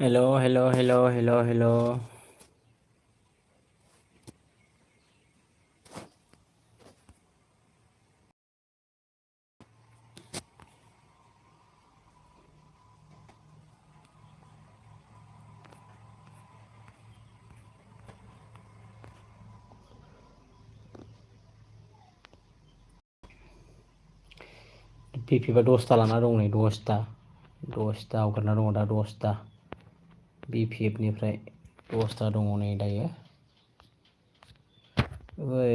Hello hello hello hello hello बिपिबा 10ता लाना दं नै 10ता हगारना दङ दा 10ता बिपिएफनिफ्राय 10ता दङ नै दायो बै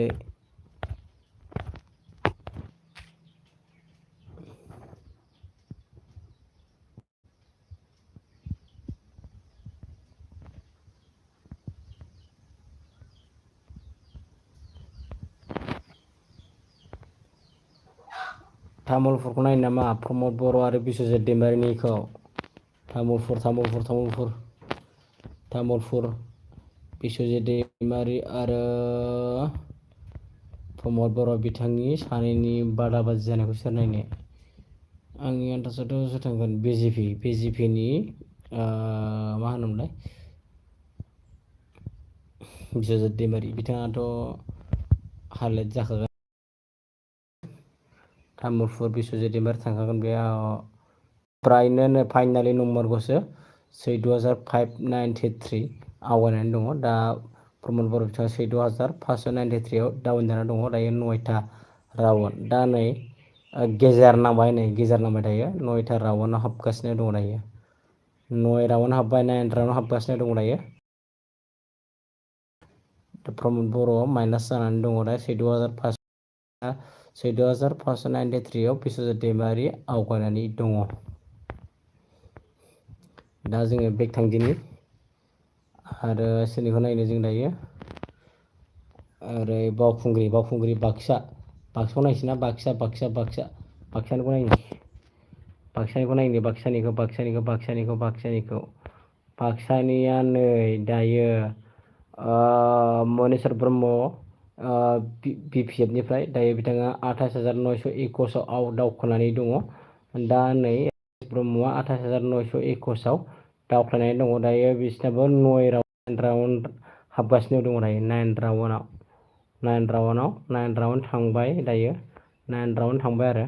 तामुलपुरखौ नायनो नामा प्रमद बर' आरो बिस्वजित दैमारिनिखौ तामुलपुर बिस्वजित दैमारि आरो प्रमद बर' बिथांनि सानैनि बादाबादि जानायखौ सोर नायनो आंनि आन्दाजावथ' सोर थांगोन बिजेपिनि मा होनोमोनलाय बिस्वजित दैमारि बिथाङाथ' हाइलाइट जाखागोन तामुलपुर बिस्वजित दैमारि थांखागोन बे प्रायनो फाइनालि नम्बरखौसो 14,593 आवगायनानै दङ दा प्रमद बर' बिथाङा 14,593 आव डाउन जाना दङ दायो 9था राउन्ड दा नै गेजेर नांबाय दायो 9था राउन्डआव हाबगासिनो दङ दायो 9 राउन्ड हाबबाय 9 राउन्ड हाबगासिनो दङ दायो प्रमद बर' माइनास जानानै दङ दा 14,593 आव बिस्वजित दैमारि आवगायनानै दङ दा जोङो बेक थांदिनि आरो सोरनिखौ नायनो जों दायो ओरै बावखुंग्रि बाक्साखौ नायसैना बाक्सानिखौ नायनो बाक्सानिया नै दायो मनेस्वर ब्रह्म बिपिएफनिफ्राय दायो बिथाङा 28,921 आव दावखोनानै दङ दा नै ब्रह्मआ 28,921 आव दावख्लायनानै दङ दायो बिसिनाबो 9 राउन्ड हाबगासिनो दङ दायो 9 राउन्ड थांबाय दायो 9 राउन्ड थांबाय आरो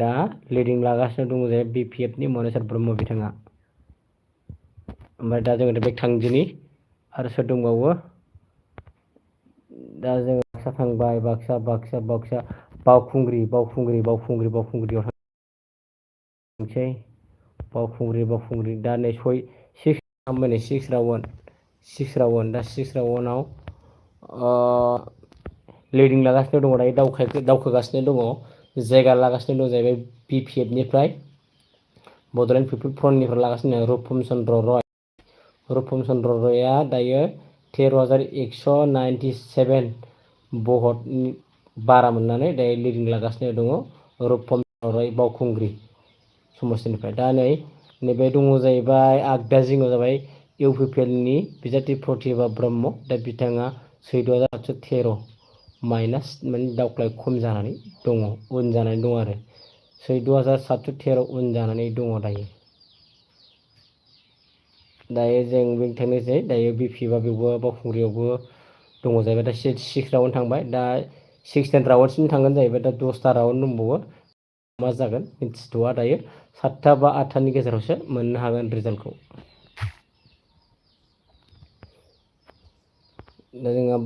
दा लिडिं लागासिनो दङ जे बिपिएफनि मनेस्वर ब्रह्म बिथाङा ओमफ्राय दा जोङो बेक थांदिनि आरो सोर दंबावो दा जोङो बाक्सा थांबाय बाक्सा बावखुंग्रियाव थांसै बावखुंग्रि दा नै 6 राउन्ड दा 6 राउन्डआव लिडिं लागासिनो दङ दायो दावखोगासिनो दङ जायगा लागासिनो दं जाहैबाय बिपिएफनिफ्राय बड'लेण्ड पिपल फ्रन्टनिफ्राय लागासिनो रुपम चन्द्र रयआ दायो 13,197 भट बारा मोननानै दायो लिडिं लागासिनो दङ रुपम रय बावखुंग्रि समस्तिनिफ्राय दा नैबे दङ जाहैबाय आगदा जिङाव जाबाय इउपिपिएलनि बिजाथि प्रतिभा ब्रह्म दा बिथाङा 14,713 माइनास माने दावख्लाय खम जानानै दङ उन जानानै दङ आरो 14,713 उन जानानै दङ दायो जों बेक थांनोसै दायो बिपिएफआ बेवबो बावखुंग्रियावबो दङ जाहैबाय दा 6 राउन्ड थांबाय दा 16 राउन्डसिम थांगोन जाहैबाय दा 10ता राउन्ड दंबावो मा जागोन मिन्थिथ'आ दायो 7ता बा 8तानि गेजेरावसो मोननो हागोन रिजाल्टखौ दा जोंहा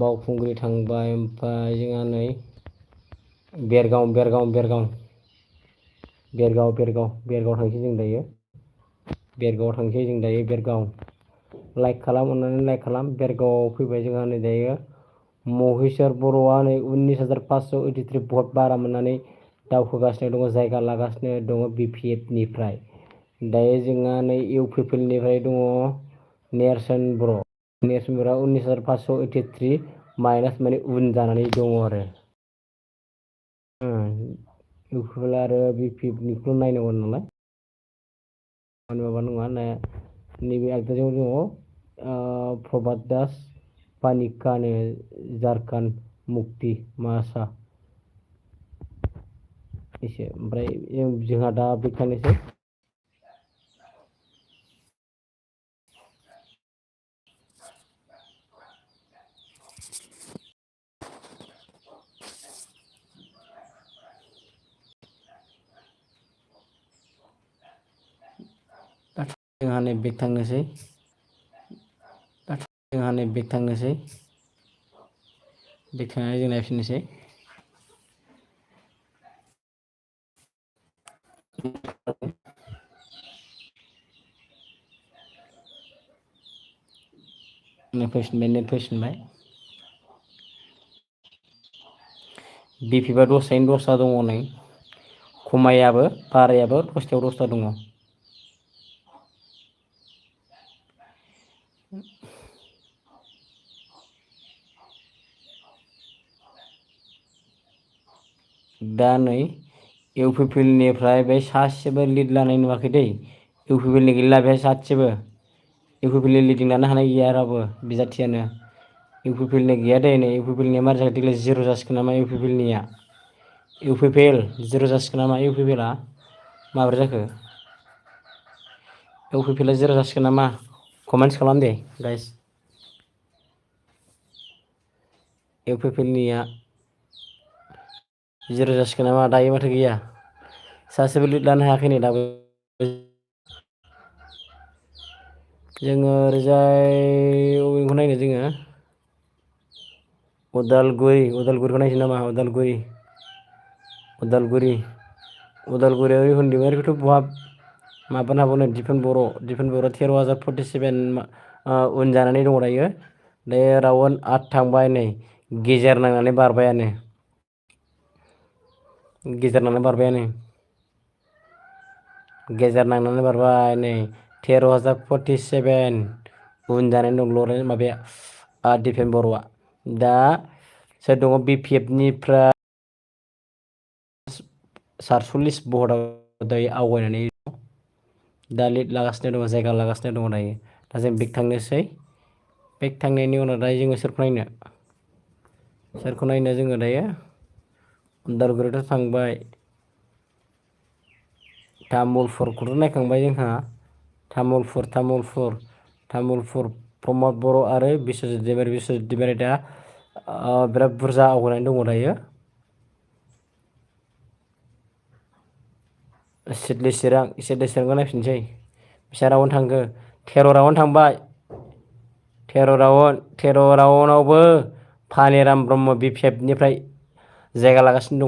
बावखुंग्रि थांबाय ओमफ्राय जोंहा नै बेरगाव थांसै जों दायो बेरगाव लाइक खालाम अननानै लाइक खालाम बेरगावआव फैबाय जोंहा नै दायो महिस्वर बर'आ नै 19,583 भट बारा मोननानै दावखोगासिनो दङ जायगा लागासिनो दङ बिपिएफनिफ्राय दायो जोंहा नै इउपिपिएलनिफ्राय दङ नेरसोन बर'आ 19,583 माइनास माने उन जानानै दङ आरो इउपिपिएल आरो बिपिएफनिखौ नायनांगौ नालाय माबा नङा नैबे आगदाजों दङ प्रभात दास पानिकानो झारखन्ड मुक्ति मासा एसे ओमफ्राय जोंहा दा बेग थांनोसै जोंहा नै बेग थांनोसै जोंहा नै बेग थांनोसै बेग थांनानै जों नायफिननोसै फैफिनबाय बिपिबा दस्रायैनो दस्रा दङ नै खमायाबो बारायाबो दसथायाव दसथा दङ दा नै इउपिपिएलनिफ्राय बे सासेबो लिड लानाय नुवाखै दै इउपिपिएलनि गैला बे सासेबो इउपिपिएलनि लिडिं लानो हानाय गैया रावबो बिजाथियानो इउपिपिएलनि गैया दै नै इउपिपिएलनिया मारै जाखो देग्लाय जिर' जासिगोन नामा इउपिपिएलनिया इउपिपिएल जिर' जासिगोन नामा इउपिपिएलआ माबोरै जाखो इउपिपिएलआ जिर' जासिगोन नामा कमेन्ट्स खालाम दे गाइस इउपिपिएलनिया जिर' जासिगोन नामा दायो माथो गैया सासेबो लिड लानो हायाखै नै दाबो जोङो ओरैजाय अबेनिखौ नायनो जोङो उदालगुरिखौ नायसै नामा उदालगुरियाव हन्दिबारिखौथ' बहा माबानो हाबावनो दिफेन बर' 13,047 उन जानानै दङ दायो राउन्ड 8 थांबाय नै गेजेर नांनानै बारबायानो गेजेर नांनानै बारबाय नै 13,047 उन जानानै दं लरेन्स माबाया दिफेन बर'आ दा सोर दङ बिपिएफनिफ्राय 47 भटआव दायो आवगायनानै दा लिड लागासिनो दङ जायगा लागासिनो दङ दायो दा जों बेग थांनोसै बेग थांनायनि उनाव दायो जोङो सोरखौ नायनो जोङो दायो उदालगुरियावथ' थांबाय तामुलपुरखौथ' नायखांबाय जोंहा तामुलपुर प्रमद बर' आरो बिस्वजित दैमारि दा बिराद बुरजा आवगायनानै दङ दायो सिदलि चिरांखौ नायफिनसै बेसेबां राउन्ड थांखो 13 राउन्ड थांबाय 13 राउन्डआवबो फानिराम ब्रह्म बिपिएफनिफ्राय जायगा लागासिनो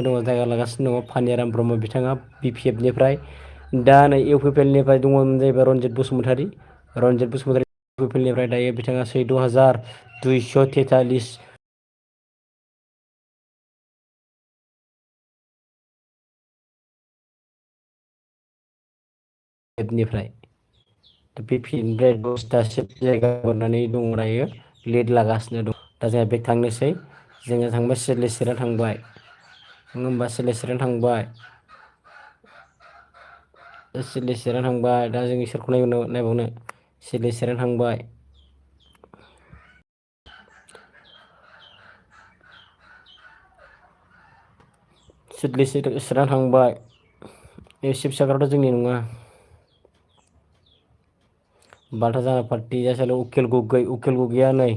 दङ फानिराम ब्रह्म बिथाङा बिपिएफनिफ्राय दा नै इउपिपिएलनिफ्राय दङमोन जाहैबाय रनजित बसुमतारी इउपिपिएलनिफ्राय दायो बिथाङा 14,243 निफ्राय बिपिएफनिफ्राय 10थासो जायगा मोननानै दङ दायो लिड लागासिनो दं दा जोंहा बेग थांनोसै जोङो थांबाय सिदलि चिरां थांबाय नङा होमबा सिदलि चिरां थांबाय दा जों इसोरखौ नायबावनो सिदलि चिरां थांबाय सिदलि चिरां थांबाय शिबसागराथ' जोंनि नङा बाल्था जाना पार्टी जायसेल उकिल गगैया नै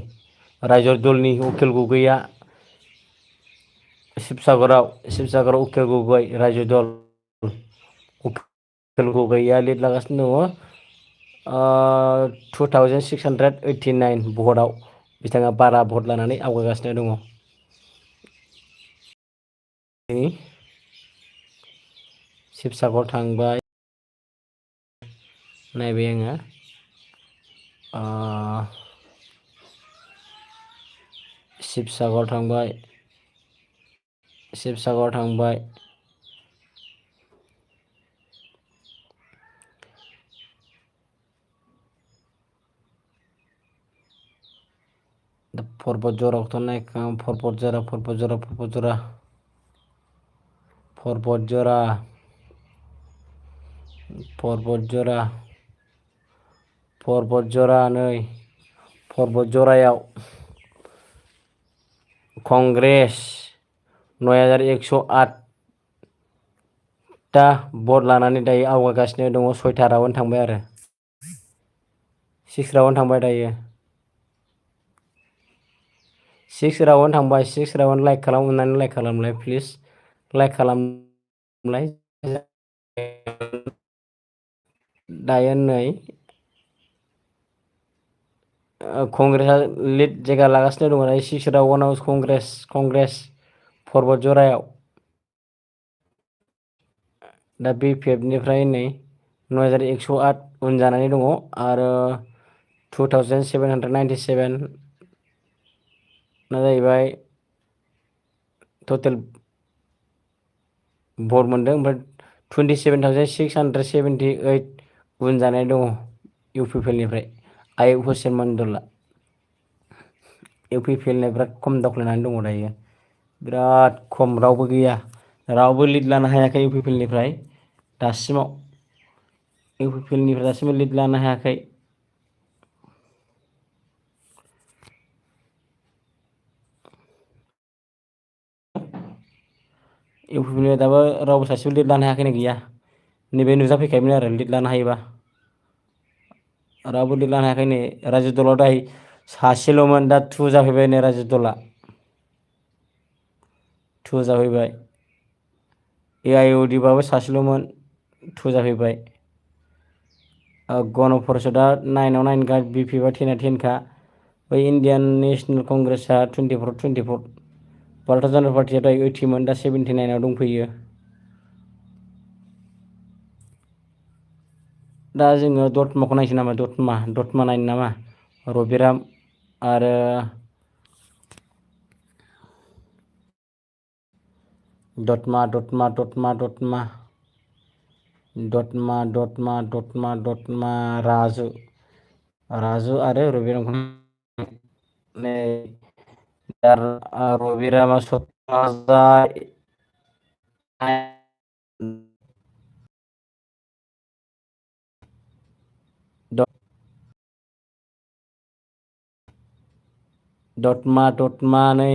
रायजर दलनि उकिल गगैया शिबसागराव उकिल गगै रायजो दल उकिल गगैया लिड लागासिनो दङ 2,689 भटआव बिथाङा बारा भट लानानै आवगायगासिनो दङ शिबसागर थांबाय नायबाय आङो शिबसागर थांबाय पर्बत जराखौथ' नायखां पर्बत जरा नै पर्बत जरायाव कंग्रेस 9,108 दा बर्ड लानानै दायो आवगायगासिनो दङ 6था राउन्ड थांबाय आरो 6 राउन्ड थांबाय दायो 6 राउन्ड थांबाय 6 राउन्ड लाइक खालाम अननानै लाइक खालामलाय प्लिज लाइक खालामलाय दायो नै कंग्रेसआ लिड जायगा लागासिनो दङ दायो 6 राउन्डआव कंग्रेस पर्बत जरायाव दा BPF-निफ्राय नै 9108 उन जानानै दङ आरो 2797 ना जाहैबाय टटेल भट मोनदों ओमफ्राय 27,678 उन जानाय दङ UPPL-निफ्राय आयुब हुसेन मण्डलआ UPPL-निया बिराद खम दावख्लायनानै दङ दायो बिराद खम रावबो गैया रावबो लिड लानो हायाखै UPPL-निफ्राय दासिमाव UPPL-निफ्राय दासिमाव लिड लानो हायाखै UPPL-निफ्राय दाबो रावबो सासेबो लिड लानो हायाखैनो गैया नैबे नुजाफैखायोमोन आरो लिड लानो हायोबा रावबो लिड लानो हायाखै नै राजु दलाव दाहाय सासेल'मोन दा 2 जाफैबाय नै राजु दला 2 जाफैबाय AIOD-बाबो सासेल'मोन 2 जाफैबाय गण परिषदआ 9 आव 9 BPF-आ 10 आव 10 खा बै इण्डियान नेशनेल कंग्रेसआ 24 भारत जनता पार्टिया दायो 80मोन दा 79 आव दंफैयो दा जोङो दतमाखौ नायसै नामा दतमा नायनो नामा रबिराम आरो दतमा राजु आरो रबिरामखौ नै रबिरामा 17,000 दतमा नै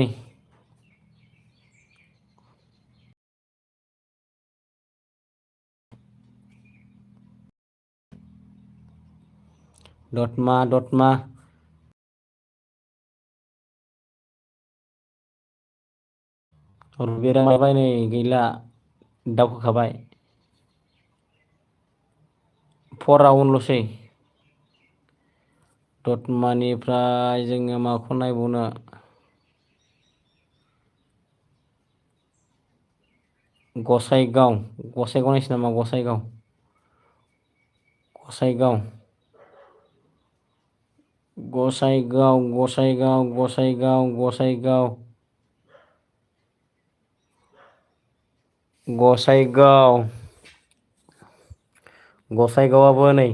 दतमा रबिरामालाय नै गैला दावखोखाबाय 4 राउन्डल'सै दतमानिफ्राय जोङो माखौ नायबावनो गसाइगाव नायसै नामा गसाइगाव गसाइगावआबो नै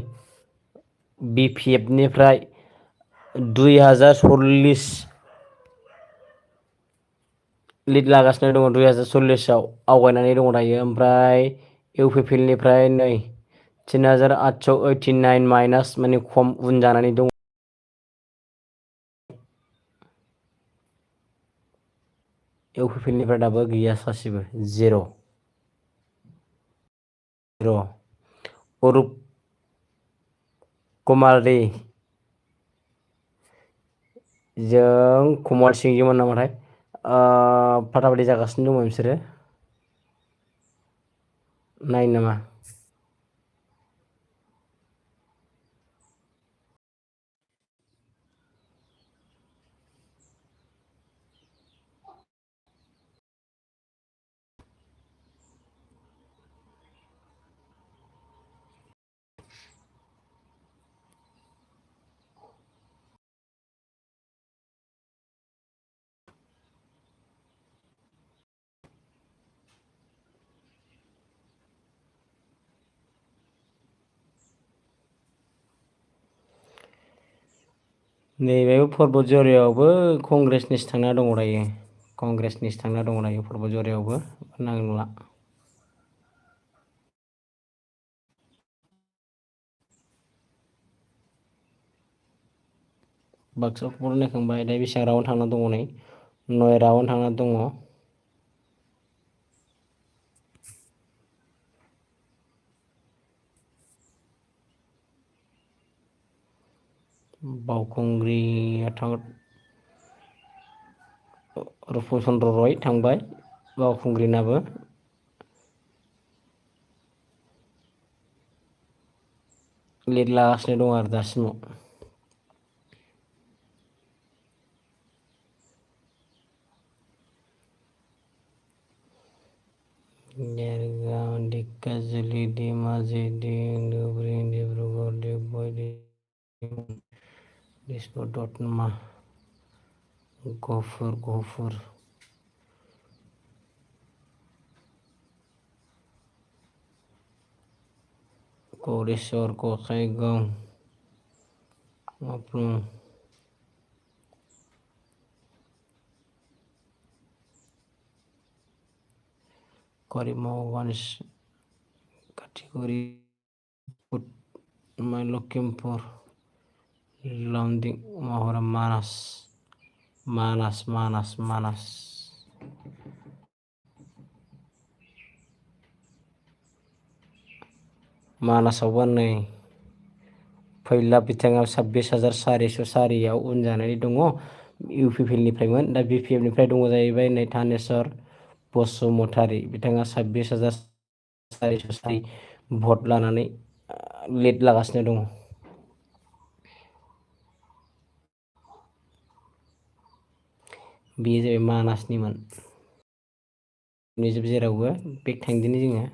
BPF-निफ्राय 2040 लिड लागासिनो दङ 2040आव आवगायनानै दङ दायो ओमफ्राय UPPL-निफ्राय नै 3889 माइनास माने खम उन जानानै दङ UPPL-निफ्राय दाबो गैया सासेबो 0 अरुप कुमार दे जों कमल सिंजिमोन नामाथाय फाटाफाटि जागासिनो दंमोन बिसोरो नायनो नामा नैबे पर्बत जरायावबो कंग्रेसनिसो थांना दङ दायो पर्बत जरायावबो नांला बाक्साखौबो नायखांबाय दा बेसेबां राउन्ड थांना दङ नै 9 राउन्ड थांना दङ बावखुंग्रिया रुपम चन्द्र रय थांबाय बावखुंग्रिनाबो लिड लागासिनो दं आरो दासिमाव। देरगाव, धेकियाजुलि, धेमाजि, धुबुरी, डिब्रुगड़, डिगबय, दिसपुर, दतमा, गहपुर, गरेस्वर, गसाइगाव, माफ्लुं, करिमगंज, काथिगुरी, लखिमपुर, लमडिं, महरा, मानास। मानासावबो नै फैला बिथाङा 26,404 उन जानानै दङ। इउपिपिएलनिफ्रायमोन, दा बिपिएफनिफ्राय दङ जाहैबाय नै थानेस्वर बसुमतारी, बिथाङा 26,404 भट लानानै लिड लागासिनो दङ। बेयो जाबाय मानासनिमोन। जेरावबो बेक थांदिनि जोङो।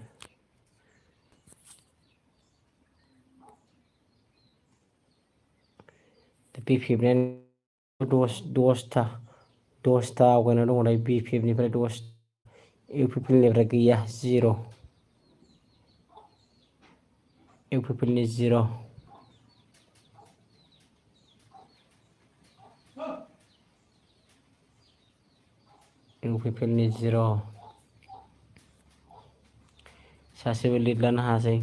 बिपिएफनिया 10था आवगायना दङ दायो। बिपिएफनिफ्राय 10, इउपिपिएलनिफ्राय गैया 0। इउपिपिएलनि 0। इउपिपिएलनि 0। सासेबो लिड लानो हायासै।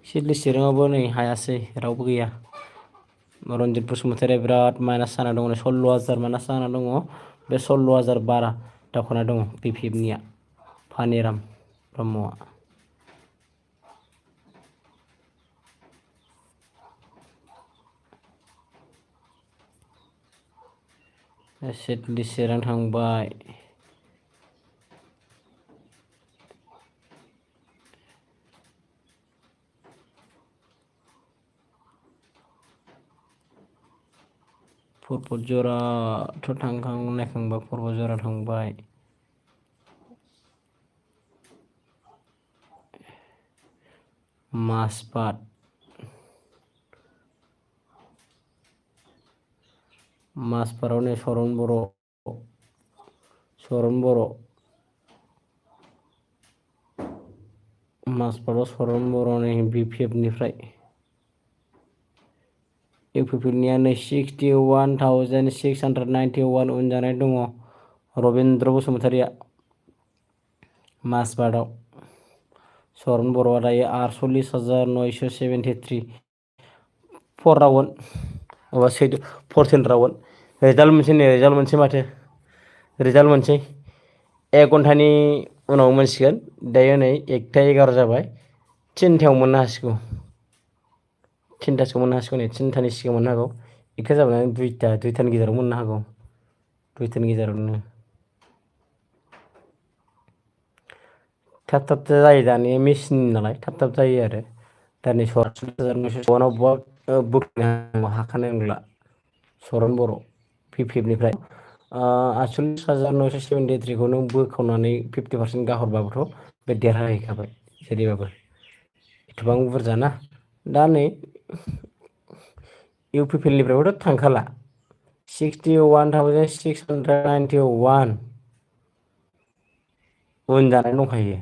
सिडली चिराङावबो नै हायासै, रावबो गैया। रन्जित बसुमतारीया बिराद माइनास जाना दङ, 16,000 माइनास जाना दङ। बे 16,012 दावखोना दङ बिपिएफनिया फानिराम ब्रह्मआ। सिडली चिरां थांबाय। पर्बतझराथ' नायखांबा पर्बतझरा थांबाय। मासबाराव नै सरन बर'। मासबाराव सरन बर' नै बिपिएफनिफ्राय। इउपिपिएलनिया नै 61,691 उन जानाय दङ रबिन्द्र बसुमतारीया मासबाराव। सरन बर'आ दायो 48,973 4 राउन्ड 14 राउन्ड। रिजाल्ट मोनसै 1 घन्टानि उनाव मोनसिगोन। दायो नै 1:11 जाबाय। 3थायाव मोननो हासिगौ। 3थासोआव मोननो हासिगौ, नै 3थानि सिगां मोननो हागौ। 1 जाबाय 2थानि गेजेराव मोननो हागौ। 2थानि गेजेरावनो थाब जायो दानिया मेसिन नालाय थाब जायो आरो। दा नै 48,951 बोखोनो हाखानाय नंला सरन बर' बिपिएफनिफ्राय। 48,973खौ नों बोखावनानै 50% गाहरबाबोथ' बे देरहाहैखाबाय जेरैबाबो। एथबां बुरजाना। दा नै इउपिपिएलनिफ्रायबोथ' थांखाला। 61,691 उन जानानै दंखायो।